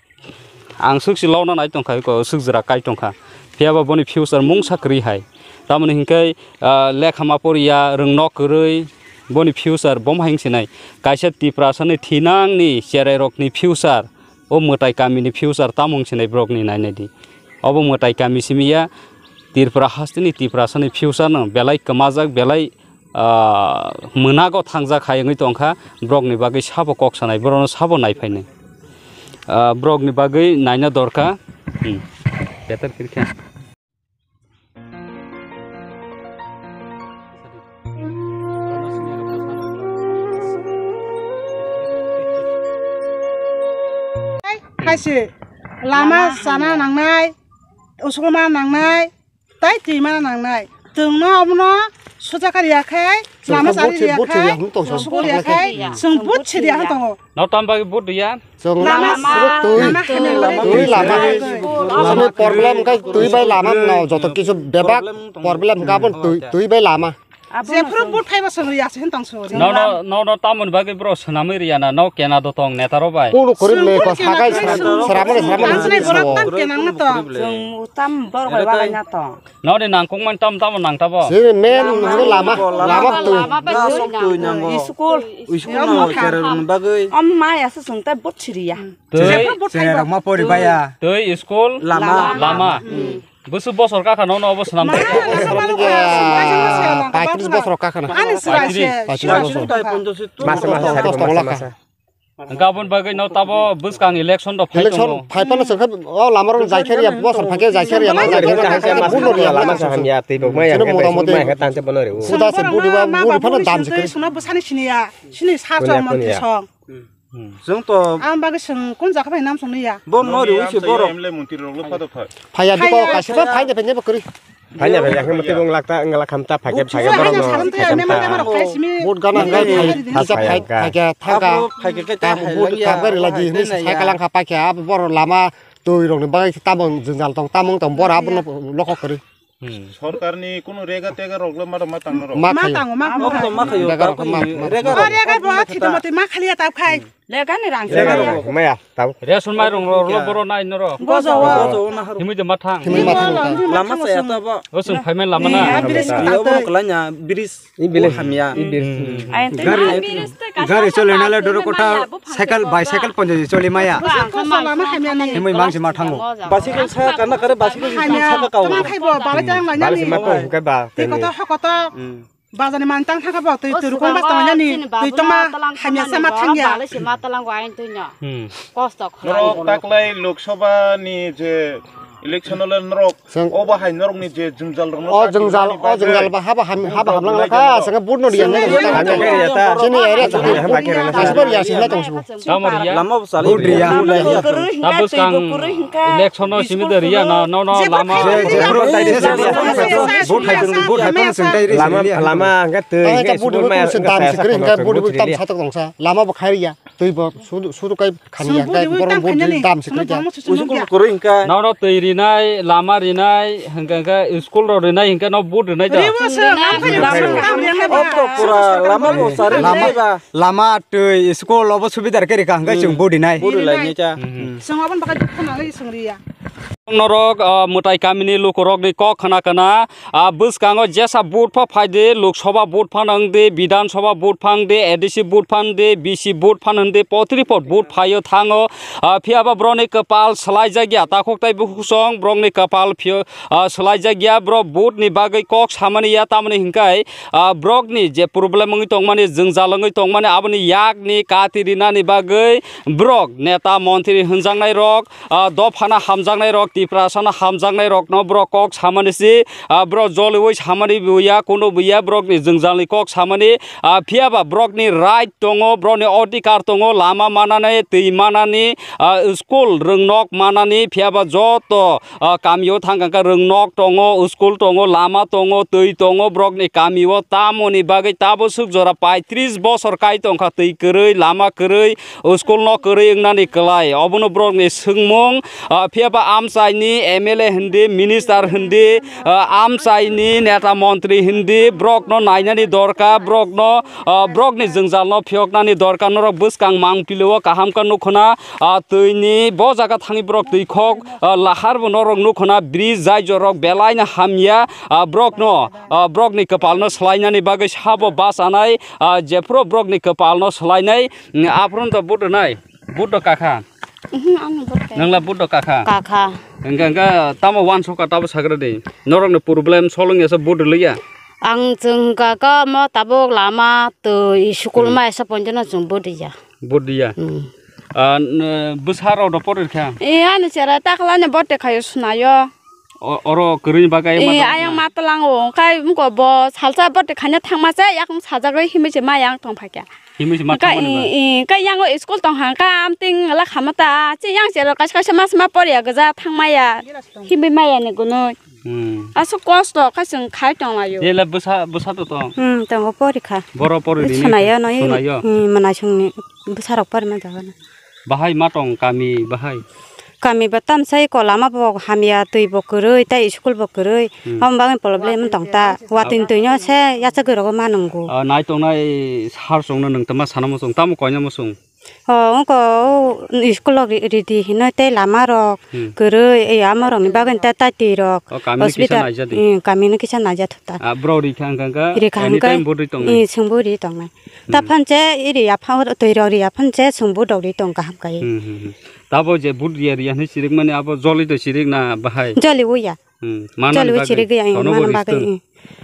ang swk si lokna nai tongkha, eko swk jwra kai tongkha. Phiya ba boni future mungsa kwrwi hai. Tamoni hinkhe, ah, lekha ma poriya, rwng nok kwrwi, boni future bom hai wng sinai. Kaisa Tiprasani thinangni cherai rokni future, o mwtai kamini future tamung sinai borokni nainai di. Obo mwtai kami simi ya, Tripura hasteni Tiprasani future no belai kwmajak, belai ah, mwnago thangjak hai wngwi tongkha, borokni bagwi sabo kok sanai, borokno sabo naiphainai. Ah, borokni bagwi naina dorkha. Hmm. Better kirkha. Hai se, lama sana nangnai, usukma nangnai, tai twima nangnai. Chwngno obono sujakha riya khai, lama chari riya khai, sugo riya khai, chwng but si riya hwn tongo. No tam bagwi but riya? Lama, lama, twi, lama hamya twi lama. Lama problem khai twi bai lama no joto kisu bebak problem hwnkha aboni twi, twi bai lama. Jephuru vote phaiba song riya se hin tong sori. No, no, no, no, tamoni bagwi bro swnamwi riya na, no kena do tong neta ro bai. Kuno kori le ko sakai sramani sramani. Ang sinai borok tam kenang na to. Chwng tam borok bai walai na to. No de nangkukmani tam tamo nang tabo. Sini men hwnkhe lama, lama twi. Lama bai twi nango. School. School nango, cherarokni bagwi. Om maya se sung tai bot siriya. Twi. Cherarok ma pori baya. Twi school. Lama. Lama. Busu bosor kakha no no obo swnam. Paitris bosor kakha na. Ani sira se. Paitris bosor. Masa masa sari masa masa. Gabon bagwi no tabo bwskang election do phai tongo. Election phai phano sokha o lama rok jaikhe ya bosor phai khe jaikhe ya ma jaikhe ya buno ya lama sa hamya tei bo maya. Chini motamoti maya tante bono re. Suda se budi ba budi phano dam se kri. Suna bwsani siniya sini sa chong mon song. Chwng to ang bagwi song kun jakha phai nam song niya. Bo no re usi borok. Phaya diko kaisa phai de phai ne bakri. Phanya phanya khe mati bong lakta wngla khamta phage phage borok no phage khamta. Bot gana ngai phai kisa phai phage thaka. Bot kam gari lagi ni sai kalang kha paikha abo borok lama twi rok ni bagwi tamung jwngjal tong tamung tong bor abo no lokho kwrwi. Sorkar ni kunu rega tega rok le ma ma tang no rok. Ma tang ma. Abo to ma khayo ta rega rok ma. Rega bo thito mati ma khaliya ta khai. Legani rang se. Maya, tau. Ration mairung ro, ro, boro nai noro. Gojo o. Himui de mathang. Himui mathang. Lama saya to bo. O sung phaimai lama na. Bridge kata to. Obo kalanya bridge. I bile hamya. Gari, gari chole nale doro kota cycle, bicycle ponjo chole maya. Lama hamya ni. Himui mangsi mathango. Bicycle sa kana kare bicycle sa ka kau. Tama khaibo, bala jang lanya ni. Bala se mato hukai ba. Te koto hokoto. Bazar ni mantang thangkha bo twi twi rukong bas tong nani twi tongma hamya sama thangya. Balai se ma talang go ain twi no. Kosto khlai. Norok taklai Lok Sabha ni je election ole norok obo hai norok ni je jwngjal rok no. O jwngjal o jwngjal ba haba ham haba hamlang la kha sanga bud no diya. Chini area chini asbar ya sila tong su. Lama bo sali. Bud riya. Tabus kang election no simi de riya no no no lama. Bud hai bud hai pon sing dai ri. Lama lama hingke twi hingke bud bud maya sing dam sikri hingke bud bud tam satok tongsa lama bo khai riya twi bo sudu sudu kai khani ya hingke borok bud dam sikri ja. Usu kul kuru hingke. No no twi rinai lama rinai hingke hingke school rok rinai hingke no bud rinai ja. Okto pura lama bo sari rinai ba. Lama twi school obo subidar khe rikha hingke chwng budi nai. Budi lai nai cha. Chwng aboni bagwi khana lai chwng riya. Norok mwtai kamini lukurokni kok khna khna bwskango jesa vote pha phaidi Lok Sabha vote phan wngdi Bidhan Sabha vote phan di A D C vote phan di B C vote phan wngdi potripot vote phaio thango. Phiyaba borokni kwpal swlaijakya takhuk tai bukhuk song borokni kwpal phio swlaijakya borok vote ni bagwi kok samani ya tamoni hingkai. Borokni je problem wngwi tongmani jwngjal wngwi tongmani aboni yakni kati rinani bagwi borok neta montri hwnjaknai rok dophano hamjaknai rok Tiprasano hamjaknai rokno borok kok samani si borok joliwi samani buya kuno buya borokni jwngjalni kok samani. Phiyaba borokni right tongo borokni odhikar tongo lama manani twi manani school rwngnok manani phiyaba joto kamio thangkha khe rwngnok tongo school tongo lama tongo twi tongo borokni kamio tamoni bagwi taboswk jora paitris bosor kai tongkha twi kwrwi lama kwrwi school no kwrwi wngnani kwlai obono borokni swngmung. Phiyaba amchaini M L A hindi minister hindi amchaini neta montri hindi borokno nainani dorkar borokno borokni jwngjalno phiyoknani dorkar norok bwskang mang pilio kaham khe nukhuna. Twini bo jaga thangwi borok twi khok lahar bo norok nukhuna bridge jai jorok belaino hamya borokno borokni kwpalno swlainani bagwi sabo bachanai jephuru borokni kwpalno swlainai aphuru to vote rwnai vote do kakha. Nangla vote do kakha. Kakha. Hingke hingke tamo wansokha tabo sagra di norokni problem solwng yasa vote rwliya. Ang chwng kaka mo tabuk lama twi school ma esa ponjano chwng vote ya. Vote diya. Bwsa rok do pori kha. E ani chera takla ne vote khayo sunayo. Oro kwrwini bagwi ma ayang ma talango kai mko bo salsa bote khanya thangma cha yakung sajagwi himwi se ma yang tong phakya. Himwi se ma thangmani ba. Kai yango school tong hang ka amting la khama ta che yang chero kaisa kaisa mas ma porya gja thangma ya. Himwi ma ya ni gunoi. Asu kosto kha chwng khai tong layo. Jela bwsa bwsa to tong. Hmm tongo porikha. Boro pori ni. Sunayo no. Sunayo. Mana sungni bwsa rok pori ma jaga na. Bahai ma tong kami bahai. Kami bo tamsai ko lama bo hamya, twi bo kwrwi, tei school bo kwrwi. Hmm. Aboni bagwi problem wng tong ta. Watwi twi no se yachagwi rogo ma nwngo. Ah, nai tongnai sir chwngno nwng tama sana muchung, tamo koina muchung? O, wngko, o, school rok ri-, ridi hinwi tei lama rok Hmm. kwrwi, ei, amo rokni bagwi tei tai twi rok. O, kami no kisa hospital, naijadi. Hmm, kami no kisa naija thuk ta. Ah, borok rikha hwnkha hwnkha, Rikha anytime hwnkha, bo rwi tongnai. Hmm, chwngbo rwi tongnai. Ta Hmm. phan che iri ya pha-, twi rok ri ya phan che chwngbo dok ri tong kaham kai. Hmm, hmm, hmm. Tabo je but riya riya hinwi chirikmani abo joli to chirik na bahai? Joli o ya. Hmm, manani Joli o bagwi, chirik ya, hmm, tono bo manani bagwi, ristwng. Hmm.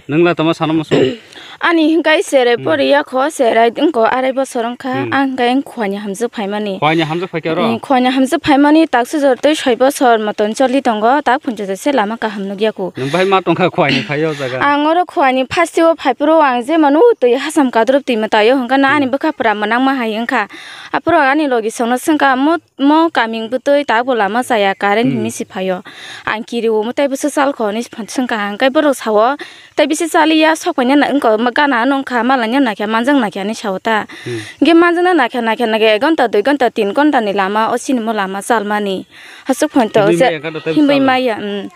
Nwngla tamo sana muchung? Ani hwnkhe sere Hmm. pori ya kho, sere wngko arai bosor wngkha, Hmm. ang hwnkhe ang khuani hamjwk phaimani. Khuani hamjwk phaikhe oro? Hmm, khuani hamjwk phaimani taksa jor tei soi bosor moton choli tongo, tak phunjak se lama kaham nukya kho. Nwng bahai ma tongkha khuani phai o jaga? Ang oro khuani first o phai phuru ang je manu twi hasam kadrop twi mwtai o hwnkha na ani Hmm. bwkha pura mwnang ma hai wngkha. Aphuru ani logi songno swngkha mo Mo kaming bwtwi tabuk lama chaya, current Hmm. hinwi se phaio. Ang kiri o mwtai bwswk chal kho hinwi phan-, swngkha ang, hwnkhe borok sao, "Tai bisi chaliya, sok phaina na-, wngkha, ma gana nw wngkha, malaina naikha, manjak naikha," hinwi sao ta. Hmm. Hwnkhe manjakna naikha, naikha, naikha, ek ghonta, dui ghonta, tin ghonta ni lama, o sinimo lama chalmani. Aswk phan to Himwi se, maya kha da tai himwi bwsalo. maya, hmm.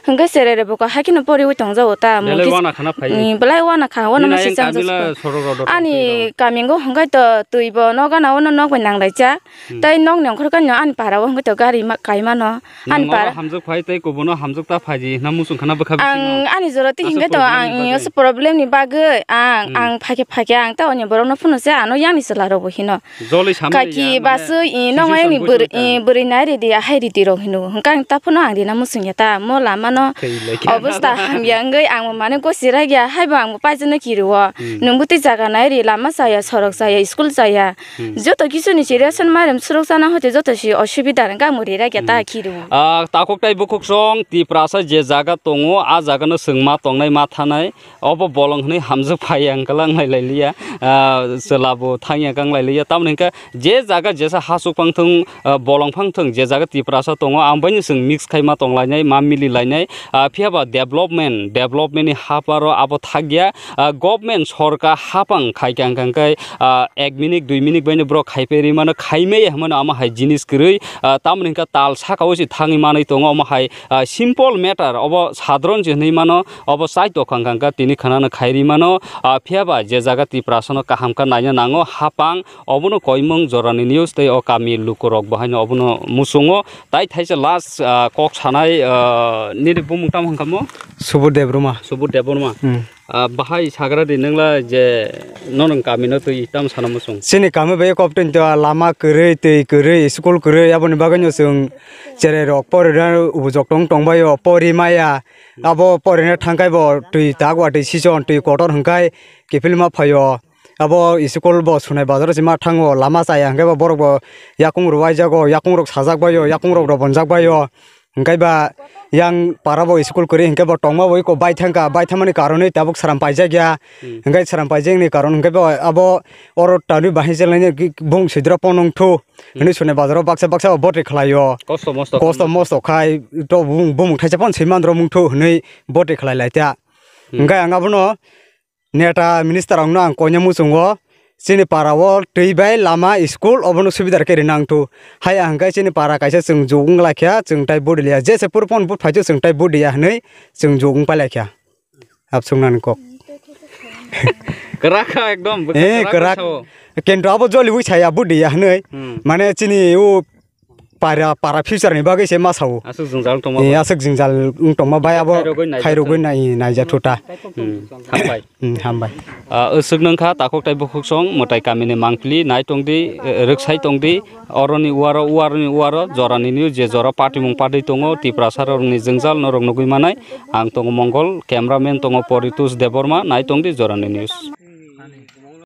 Hwnkhe cherere bo ko hai kheno poriwi tongjago ta, Belai mungkhe wana khana phai. Hmm, belai wana kha, wana Nini masi ayang changjak kamila sukha. sorok rok do Ani tongphai rok. kamingo hwnkhe to twi bo nogo gana, ono nok bai nanglaijak. Hmm. Tei nokni ongkhorkhe no ani para o hwnkhe to gari ma-, kaimano. Ani Nwng oro para hamjak phai tei kubuno hamjak ta phaidi hwnna muchung khana bwkha bisingo. Ang ani jora tei Aswk hwnkhe to problem ni ang bagwi. aswk problem ni bagwi ang, Hmm. ang phaikhe, phaikhe ang ta oni borokno phunukse ano yang ni chwla rok bo hino. Joli samani Kaki ya, mane baswi i nong situation ayang ni bwrwi, buitrwi ta. i bwrwi nai ridi, ahai ridi rok hino. Hwnkhe ang ta phano ang rina muchung ya ta. Mo lama no Thwi lai khe. obostha hamya wngwi ang bo mane gosi rak ya, hai bo ang bo paijak no kiri o. Hmm. Nwng bwtwi jaga nai ri, lama chaya, sorok chaya, school chaya. Hmm. Joto kisu ni si ration mairum suruk chana hoite joto si osubida rwngkha, ang ri rakya ta Hmm. kiri o. Ah, takhuk tai bukhuk song Tiprasa je jaga tongo, a jaga no chwng ma tongnai ma thanai, obo bolong hwnwi hamjak phai ang kala wnglai lai liya. Ah, chwla bo thangya kang lai liya. Tamoni hwnkhe je jaga jesa hasuk phang thung, ah, bolong phang thung, je jaga Tiprasa tongo, ang baino chwng mix khai ma tong lainai, ma mili lainai. Ah, phiya ba development, development ni haparo abo thakya. Ah, government sorkar hapang khai kha hwnkha hwnkhe, ah, ek minute, dui minute baino borok khai peri mano, khai maya hwnmano amo hai jinis kwrwi, ah, tamoni hwnkha tal saka o se thangwi manwi tongo, omo hai, ah, simple matter, obo sadharon se hwnwi mano, obo chai tokha hwnkha hwnkha tini khwnano khai ri mano, ah, phiya ba je jaga Tiprasano kaham khe naina nango hapang, obono koimung jorani news tei o kami lukurok bo haino obono muchungo, tai thaisa last, ah, kok sanai, ah, nini bumung tamo hwnkha mo? Subur Debbarma. Subur Debbarma. Hmm. Ah, bahai sagra di nwngla je nono kami no twi tamo sana muchung. Chini kami bai kop twi to lama kwrwi, twi kwrwi, school kwrwi, aboni bagwi no chwng cherai rok porina ubujok tong tong bai o, pori maya. Abo porina thangkai bo twi tak watwi sison twi kotor hwnkhe kiphilma phaio. Abo school bo Sonai bazar o se ma thango, lama chaya hwnkhe bo borok bo yakung rwai jago, yakung rok sajak bai o, yakung rok rw bonjak bai o. Hwnkhe ba yang para bo school kwrwi hwnkhe bo tongma bo eko bai thangkha, bai thangmani karonwi tabuk sram paijak ya. Hmm. Hwnkhe sram paijak ni karon hwnkhe bo abo oro tanwi bahai se lainai bung sidra ponong thu. Hmm. Hwnwi Sonai bazar o baksa baksa bo botwi khlai o. Kosto mosto Kosto khaima. mosto khai to bung bumung thaisa pon swi mandro mung thu hwnwi botwi khlai lai ta. Hmm. Hwnkhe ang abono Neta minister rokno ang koina muchungo, chini para o twi bai lama school obono subida khe rina wngthu. Haya hwnkhe chini para kaisa chwng jugwng laikha, chwng tai vote liya. Jese purupon vote phaithu chwng tai vote liya hwnwi chwng jugwng pailaikha. Absuknani kok. Kwrak kha ekdom, bwkha Eh, kwrak kwrak. sao. Kento abo joliwi saya vote liya hwnwi. Hmm. Mane chini o para, para future ni bagwi se ma sao. Aswk jwngjal wng tongma Eh, bai. aswk jwngjal wng tongma bai abo Khairogwi naijak khairogwi thung. nai, naijak thuta. Hmm, hambai. Hmm, hambai. Ah, aswk nung kha takhuk tai bukhuk song mwtai kami ni mangpili nai tong di, eh, rwksai tong di. Oro ni uaro, uaro ni uaro jora nini je jora party mung party tongo, Tiprasa rok ni jwngjal norok nugwi manai. Ang tongo Mongol, cameraman tongo Poritus Debbarma, nai tong di jora ni news.